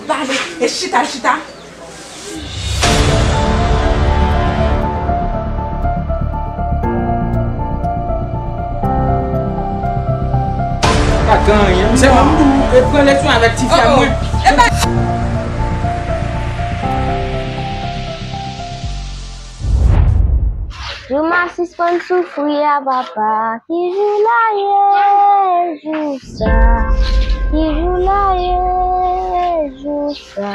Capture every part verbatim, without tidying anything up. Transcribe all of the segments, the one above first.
Pale, e chita, chita. Pa gen anyen. M sèlman m di w, e pran leson avèk tifi a mwen. Jou m a sispann soufri a papa, ki jou la ye, jou sa, ki jou la ye, jou sa,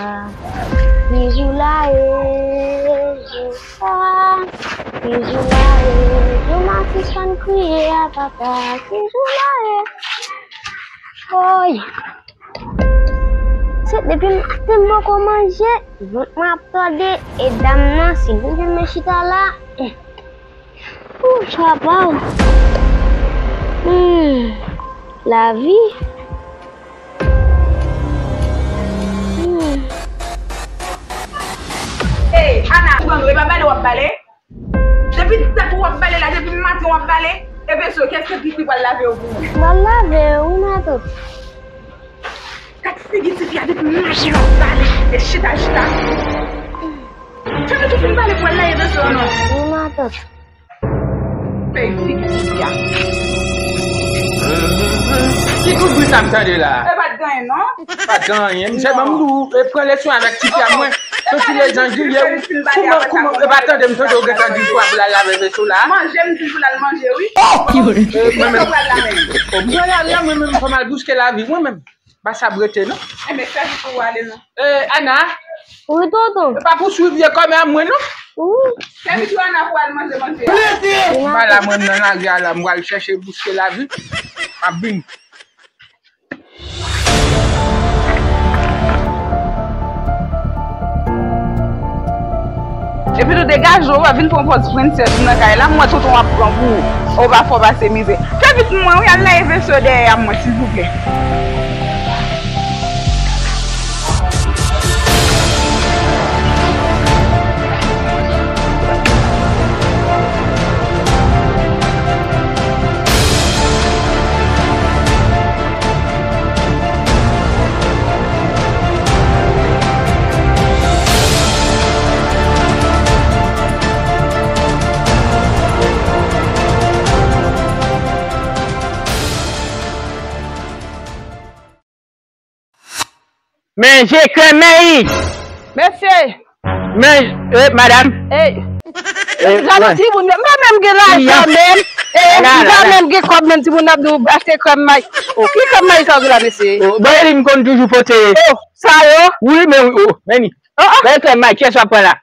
ki jou la ye, jou sa, ki jou la ye, jou m a sispann kriye a papa, ki jou la ye. Woy! Se depi maten m poko manje, vant mwen ap tòde, e dam nan, si li vin men chita la, eh. Ou, chapa. Hmm, lavi. Hmm. Ey, Ana, ou pran nou, e pa bale w ap bale? Depi dat ou w ap bale la, depi maten w ap bale, e vèso, kèske pipi pral lave yo pou ou? Pral lave yo, wi, matant. Gad figi tifi a, depi maten w ap bale, e chita, chita. Fè pitit ou fin bale pou al lave vèso an non. Wi, matant. Fè figi tifi a. Ki kout bri sa m tande la? E pa t gen anyen, non. Pa t gen anyen. M sèlman m di w, e pran leson avèk tifi a mwen. Soti lè jan jilye, kouman, kouman, e pa tande m tande w gentan di l pral lave vèso la? Manje, m di l pou l al manje, wi. Oh! Mwen menm, mwen pral lave, mwen menm, fò m al bouske lavi, mwen menm. Pa sa brete, non? Enben, fè vit pou w ale, non. Eh, Ana? Wi, tonton. E pa pou swiv vye kòmè a mwen, non? Wi. Fè vit pou Ana pou al manje, manje. M pa la, mwen nan lari a la, m pral chèche bouske lavi. M ap vini. Epi tou degaje w, vin pran pòz prensès ou nan kay la, m wè tonton ap pran pou ou. Ou pa fò pase mizè. Fè vit pou mwen, wi, al lave vèso dèyè a mwen, silvouplè. Manje krèm mayi. Mesye. Men, eh, madam. Ey. Eh, jan nou timoun yo, m pa menm gen lajan menm. Eh, m pa menm gen kòb menm timoun ap di w achte krèm mayi. Oh, ki krèm mayi sa w gen la, mesye? Oh, bon, e li m konn toujou pote. Oh, sa yo? Wi, men, oh, men ni. Oh, oh. Men krèm mayi, kiyès w ap pran la?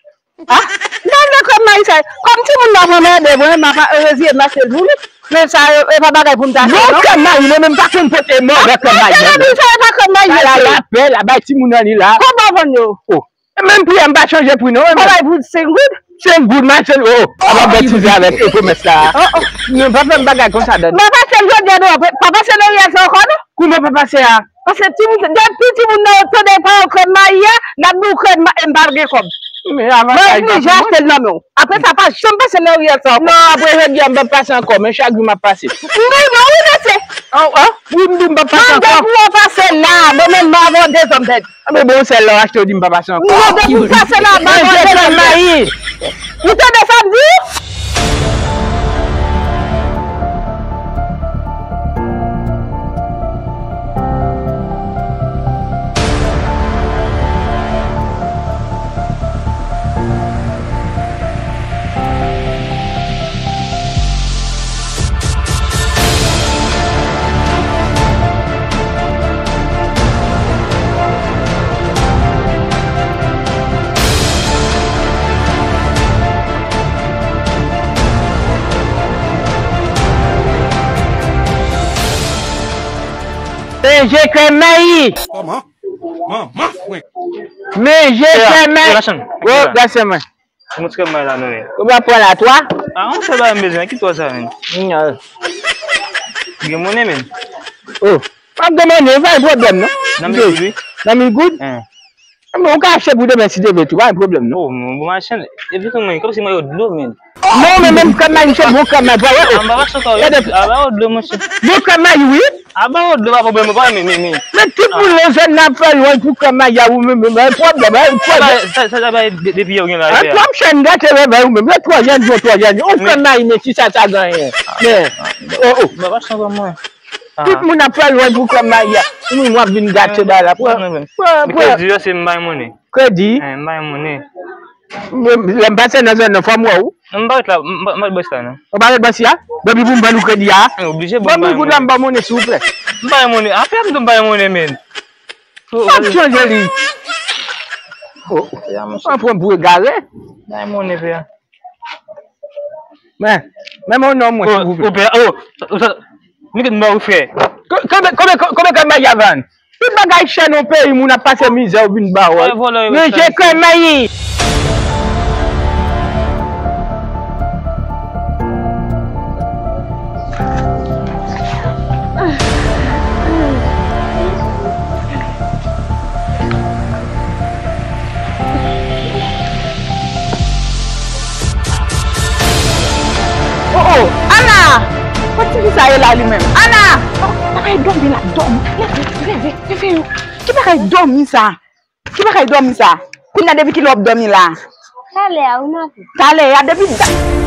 Ah, nan, nan krèm mayi sa. Kòm timoun nan pa mande mwen, m ap rezye m achte l pou li. Men sa yo, e pa bagay pou m ta fè, non, non. Krèm mayi, mwen menm pa konn pote mòvè krèm mayi. Sa, sa, sa, sa pa krèm mayi, mesye. Sa la, lapè, la, bay timoun nan li la. Konbyen w vann yo? Oh. E menm pri a, m pa chanje pri, non, mwen menm. Sa bay pou senk goud? Senk goud, machann, oh, oh, ap betize avèk, eh, komès la. Oh, oh. Non, pa fè m bagay konsa, dan. Mwen pase jodi a, non, pa pase nan riyèl sa ankò, non. Kouman pa pase a? Paske timoun, depi timoun nan yo tande pa yo krèm mayi a, n ap di w krèm mayi, m pa gen kòb. Men avantaj la pou mwen. Mwen oblije achte l nan men w. Apre sa, pa janm pase nan riyèl sa ankò. Non, apre jodi a, m p ap pase ankò, men chak jou m ap pase. M ri non, wi, mesye. Oh, oh, wi, m di w m p ap pase ankò. Mwen depi w pase la, mwen menm, m ap vòde zòm tèt. Ah, men bon, sèl lè w achte, w di m pa pase ankò. Non, depi w pase la, m ap vòde zòm tèt. Manje krèm mayi. Ou tande sa m di w? Manje krèm mayi. Kòman? Manman frenk. Manje krèm mayi. Machann. Wo, gason mwen. Mwen ti krèm mayi la, non, men. Ou pa pran la, twa? Ah, yon sèl bagay m bezwen, ki twa sa, men? Gen monnen, men. Oh. Pa gen monnen, pa gen pwoblèm, non. Nan mil goud, wi. Nan mil goud? Hen. Men ou ka achte pou demen si Dye vle tou, pa gen pwoblèm non. Oh, bon machann, epi tou men, kòmsi mwen yo dlo men. Non, men menm krèm mayi, misye bon krèm mayi, pa wè. Anba pa chante yo, anba yo dlo, monchè. Bon krèm mayi, wi. Anba yo dlo, pa pwoblèm, pa men, men, men. Men tout moun nan zòn nan ap fè lwanj pou krèm mayi a, ou menm, men, men, pwoblèm, men, pwoblèm. Sa, sa, sa, sa, depi yo gen la. An twòp chèn gate revè ou menm, yo twò jèn, yo twò jèn. Ou krèm mayi, men ki sa sa genyen. Men, oh, oh. Anba pa chante mwen. Tout moun ap fè lwanj pou krèm mayi a. Ou menm w ap vin gate bagay la. Pran, pran, pran. Kredi yo se m bay monnen. Kredi? Eh, m bay monnen. Lè m pase nan zòn nan, fò m wè w. M pa ret la, m pa, m pa ret bò sa non. Ou pa ret bò sa? Depi pou m ban nou kredi a? Oblije pou m bay monnen. Ban m mil goud la, m ban monnen, silvouplè. M bay monnen. Afè m tou m bay monnen, men. Sa ap chanje li. Oh, oh. An pran pou egare. Bay monnen, pè. Men, men mon non mwen, silvouplè. Ou pè, oh, nou gen mò ou fè. Konbyen, konbyen, konbyen krèm mayi a vann? Tout bagay chè nan peyi, moun ap pase mizè, ou vin ba w. Men se krèm mayi. Oh, oh, Ana! Kot tifi sa ye la li menm? Ana! Oh, bagay dòmi la, dòmi. Leve, leve, leve yo. Ki bagay dòmi sa? Ki bagay dòmi sa? Kounye a depi kilè w ap dòmi la? Talè a, wi, maten. Talè a, depi da-